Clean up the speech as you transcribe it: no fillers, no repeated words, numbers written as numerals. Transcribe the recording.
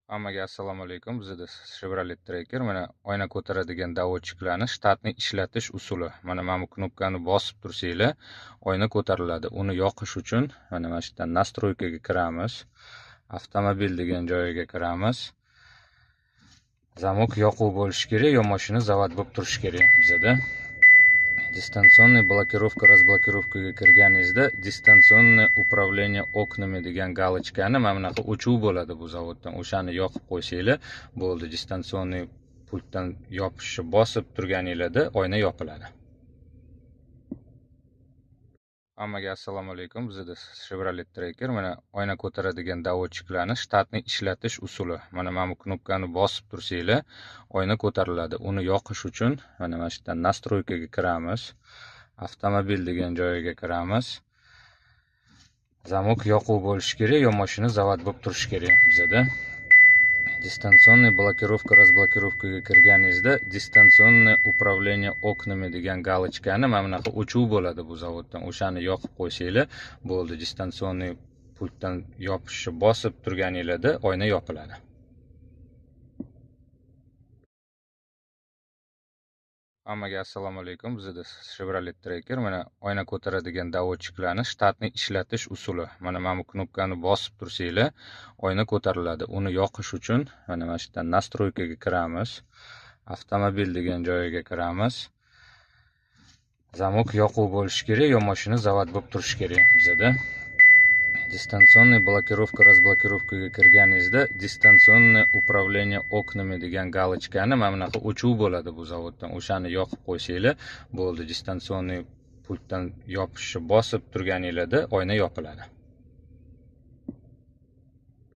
Hammaga assalomu alaykum. Bizda Chevrolet Tracker mana oyna ko'taradigan доводчикlarni shtatni ishlatish usuli. Mana bu knopkani bosib tursanglar, oyna ko'tariladi. Uni yoqish uchun mana shu yerdan настройка ga kiramiz. Avtomobil degan joyiga kiramiz. Zamok yoquv bo'lishi kerak, yo mashina zavod bo'lib turishi kerak bizada. Дистанционный блокировка, разблокировка ga kirganingizda дистанционное управление окнами degan галочка ni mana bunaqa o'chuv bo'ladi bu zavoddan. O'shani yoqib qo'ysanglar bo'ldi. Дистанционный pultdan yopishni bosib turganinglarda oyna yopiladi. Hammaga assalomu alaykum. Bizda Chevrolet Tracker mana oyna ko'taradigan доводчикlarni shtatni ishlatish usuli. Mana bu knopkani bosib tursanglar, oyna ko'tariladi. Uni yoqish uchun mana shu yerdan настройка ga kiramiz. Avtomobil degan joyiga kiramiz. Zamok yoquv bo'lishi kerak, yo mashina zavod bo'lib turishi kerak bizada. Дистанционный блокировка, разблокировка ga kirganingizda дистанционное управление окнами degan галочка ni mana bunaqa o'chuv bo'ladi bu zavoddan. O'shani yoqib qo'ysanglar bo'ldi. Дистанционный pultdan yopishni bosib turganinglarda oyna yopiladi. Hammaga assalomu alaykum. Bizda Chevrolet Tracker mana oyna ko'taradigan доводчикlarni shtatni ishlatish usuli. Mana bu knopkani bosib tursanglar, oyna ko'tariladi. Uni yoqish uchun mana shu yerdan настройка ga kiramiz. Avtomobil degan joyiga kiramiz. Zamok yoquv bo'lishi kerak, yo mashina zavod bo'lib turishi kerak bizada. Дистанционный блокировка, разблокировка ga kirganingizda дистанционное управление окнами degan галочка ni mana bunaqa o'chuv bo'ladi bu zavoddan. O'shani yoqib qo'ysanglar bo'ldi. Дистанционный pultdan yopishni bosib turganinglarda oyna yopiladi.